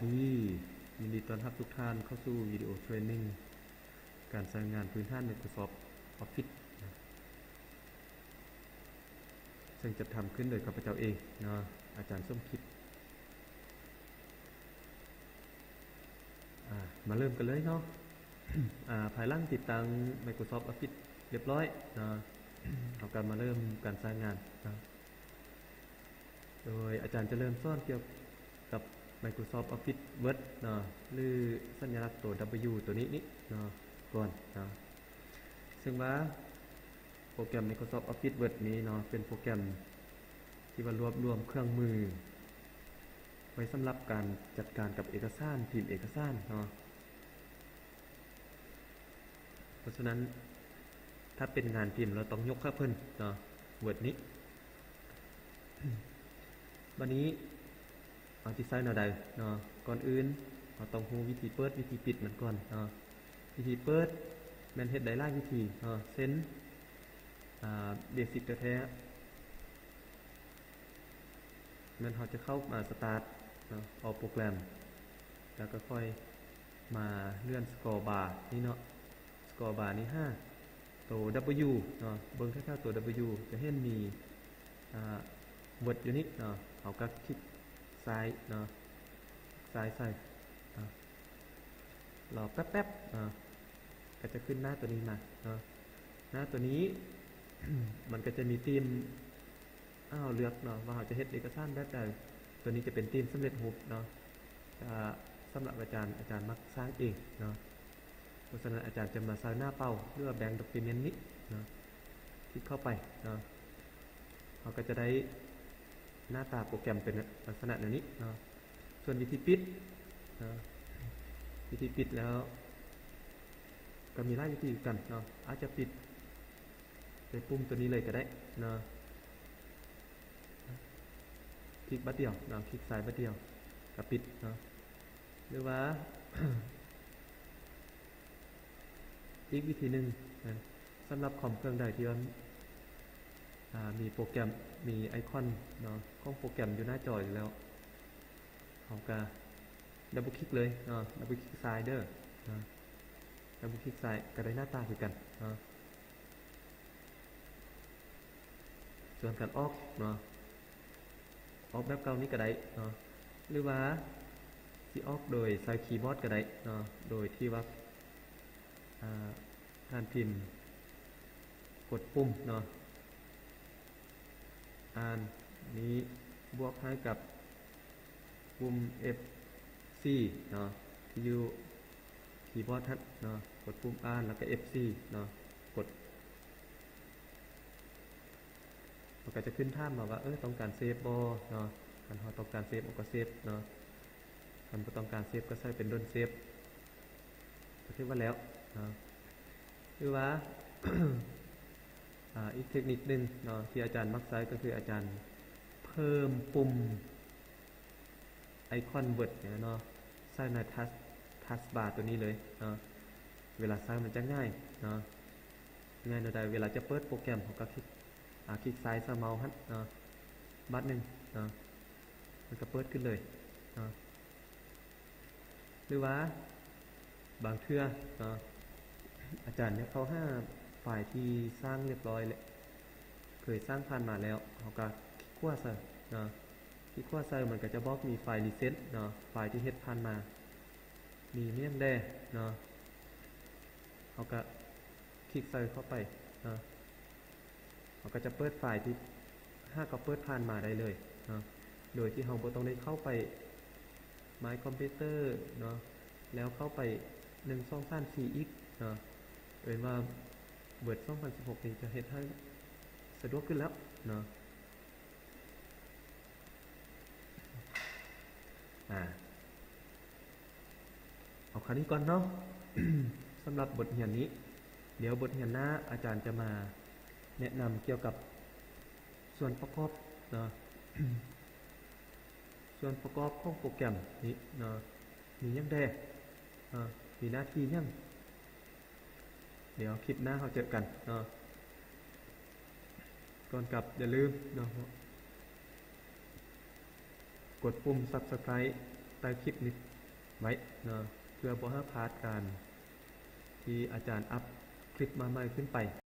ດີ ຍິນດີຕ້ອນຮັບທຸກທ່ານເຂົ້າສູ່ວິດີໂອເທຣນນິງການໃຊ້ງານພື້ນຖານ Microsoft Office ນະ ເຊິ່ງຈັດທຳຂຶ້ນໂດຍຂ້າພະເຈົ້າເອງເນາະ ອາຈານສົມຄິດ. ອາ ມາເລີ່ມກັນເລີຍເນາະ. ອາ ພາຍຫຼັງຕິດຕັ້ງ Microsoft Office ຮຽບຮ້ອຍເນາະ ເຮົາກໍມາເລີ່ມການໃຊ້ງານເນາະ. ໂດຍອາຈານຈະເລີ່ມສອນກ່ຽວກັບ Microsoft Office Word ເນາະ ຫຼື ສັນຍະລັກໂຕ W ໂຕນີ້ນີ້ເນາະ ກ່ອນເນາະ. ເຊິ່ງວ່າໂປຣແກຣມ Microsoft Office Word ນີ້ເນາະ ເປັນໂປຣແກຣມທີ່ວ່າລວບລວມເຄື່ອງມືໄວ້ສຳລັບການຈັດການກັບເອກະສານ, ພິມເອກະສານເນາະ. ເພາະສະນັ້ນ ຖ້າເປັນງານພິມ ເຮົາຕ້ອງຍົກໃຫ້ເພິ່ນເນາະ Word ນີ້. ບາດນີ້ເຮົາຊິໃຊ້ແນວໃດເນາະ? ກ່ອນອື່ນເຮົາຕ້ອງຮູ້ວິທີເປີດ ວິທີປິດມັນກ່ອນເນາະ. ວິທີເປີດແມ່ນເຮັດໄດ້ຫຼາຍວິທີເນາະ ເຊັ່ນ ອາ ເບສິກແທ້ໆ ແມ່ນເຮົາຈະເຂົ້າມາ Start ເນາະ All Program ແລ້ວກໍຄ່ອຍມາເລື່ອນ Scroll Bar ນີ້ເນາະ. Scroll Bar ນີ້ຫາໂຕ W ເນາະ ເບິ່ງແຖວໆໂຕ W ຈະເຫັນມີ ອາ Word ຢູ່ນີ້ເນາະ. ເຮົາກໍຄລິກຊ້າຍເນາະ ຄລິກຊ້າຍໃສ່ເນາະ ລໍແປັບໆເນາະ ກໍຈະຂຶ້ນໜ້າໂຕນີ້ມາເນາະ. ໜ້າໂຕນີ້ ມັນກໍຈະມີທີມ ເຮົາເລືອກເນາະວ່າເຮົາຈະເຮັດເອກະສານແບບໃດ. ໂຕນີ້ຈະເປັນທີມສຳເລັດຮູບເນາະ ອາ ສຳລັບອາຈານ ອາຈານມັກສ້າງເອງເນາະ. ເພາະສະນັ້ນອາຈານຈະມາໃສ່ໜ້າເປົ່າ ຫຼືວ່າ Blank Document ນີ້ເນາະ. ຄລິກເຂົ້າໄປເນາະ ເຮົາກໍຈະໄດ້ໜ້າຕາໂປຣແກຣມເປັນລັກສະນະແນວນີ້ເນາະ. ສ່ວນວິທີປິດເນາະ ວິທີປິດແລ້ວກໍມີຫຼາຍວິທີຄືກັນເນາະ. ອາດຈະປິດ ໄປປຸ່ມໂຕນີ້ເລີຍກໍໄດ້ເນາະ. ຄລິກບາດດຽວເນາະ ຄລິກຊ້າຍບາດດຽວກໍປິດເນາະ. ຫຼືວ່າ ອີກວິທີໜຶ່ງນະ ສຳລັບຄອມເຄື່ອງໃດທີ່ວ່າ ອາ ມີໂປຣແກຣມ ມີໄອຄອນເນາະ ຂອງໂປຣແກຣມຢູ່ໜ້າຈໍຢູ່ແລ້ວ ເຮົາກໍດັບເບິນຄລິກເລີຍເນາະ ດັບເບິນຄລິກຊ້າຍເດີເນາະ. ດັບເບິນຄລິກຊ້າຍກໍໄດ້ໜ້າຕາຄືກັນເນາະ. ສ່ວນການອອກເນາະ ອອກແບບເກົ່ານີ້ກໍໄດ້ເນາະ ຫຼືວ່າຊິອອກໂດຍໃຊ້ຄີບອດກໍໄດ້ເນາະ ໂດຍທີ່ວ່າ ອາ ທ່ານພິມກົດປຸ່ມເນາະ ອ່ານນີ້ບວກໃຫ້ກັບປຸ່ມ F four ເນາະ ທີ່ຢູ່ຄີບອດຫັ້ນເນາະ ກົດປຸ່ມອ່ານ ແລ້ວກໍ F four ເນາະ ກົດ ມັນກໍຈະຂຶ້ນຖາມມາວ່າ ເອີ ຕ້ອງການເຊບບໍ່ເນາະ. ຄັນເຮົາຕ້ອງການເຊບ ເຮົາກໍເຊບເນາະ ຄັນບໍ່ຕ້ອງການເຊບ ກໍໃສ່ເປັນ Don't Save ກໍຖືວ່າແລ້ວເນາະ. ຫຼືວ່າ ອາ ອີກເທັກນິກໜຶ່ງເນາະ ທີ່ອາຈານມັກໃຊ້ ກໍຄືອາຈານເພີ່ມປຸ່ມ ໄອຄອນ Word ນີ້ເນາະ ໃສ່ໃນ Task Task Bar ຕົວນີ້ເລີຍເນາະ. ເວລາໃຊ້ມັນຈະງ່າຍເນາະ ງ່າຍແນວໃດ? ເວລາຈະເປີດໂປຣແກຣມ ເຮົາກໍຄລິກ ອາ ຄລິກຊ້າຍໃສ່ເມົາສ໌ຫັ້ນເນາະ ບາດໜຶ່ງເນາະ ມັນກໍເປີດຂຶ້ນເລີຍເນາະ. ຫຼືວ່າບາງເທື່ອເນາະ ອາຈານຢາກເຂົ້າຫາໄຟລ໌ທີ່ສ້າງລຽບຮ້ອຍແລ້ວ ເຄີຍສ້າງຜ່ານມາແລ້ວ ເຮົາກໍຄລິກຂວາໃສ່ເນາະ ຄລິກຂວາໃສ່ ມັນກໍຈະບອກມີໄຟລ໌ Recent ເນາະ ໄຟລ໌ທີ່ເຮັດຜ່ານມາ ມີຫຍັງແດ່ເນາະ ເຮົາກໍຄລິກໃສ່ເຂົ້າໄປເນາະ. ເຮົາກໍຈະເປີດໄຟລ໌ທີ່ຫາກວ່າເປີດຜ່ານມາໄດ້ເລີຍເນາະ ໂດຍທີ່ເຮົາບໍ່ຕ້ອງໄດ້ເຂົ້າໄປ My Computer ເນາະ ແລ້ວເຂົ້າໄປ ໜຶ່ງ ສອງ ສາມ ສີ່ ອີກເນາະ. ເອີ້ນວ່າ Word ສອງພັນສິບຫົກນີ້ຈະເຮັດໃຫ້ສະດວກຂຶ້ນແລ້ວເນາະ. ອາ ເອົາເທົ່ານີ້ກ່ອນເນາະ ສຳລັບບົດຮຽນນີ້. ດຽວບົດຮຽນໜ້າອາຈານຈະມາແນະນຳກ່ຽວກັບສ່ວນປະກອບເນາະ ສ່ວນປະກອບຂອງໂປຣແກຣມນີ້ເນາະ ມີຫຍັງແດ່ເນາະ ມີໜ້າທີ່ຫຍັງ. ດຽວຄລິບໜ້າເຮົາເຈີກັນເນາະ. ກ່ອນກັບຢ່າລືມເນາະ ກົດປຸ່ມ Subscribe ໃຕ້ຄລິບນີ້ໄວ້ເນາະ ເພື່ອບໍ່ໃຫ້ພາດການທີ່ອາຈານອັບຄລິບມາໃໝ່ຂຶ້ນໄປ.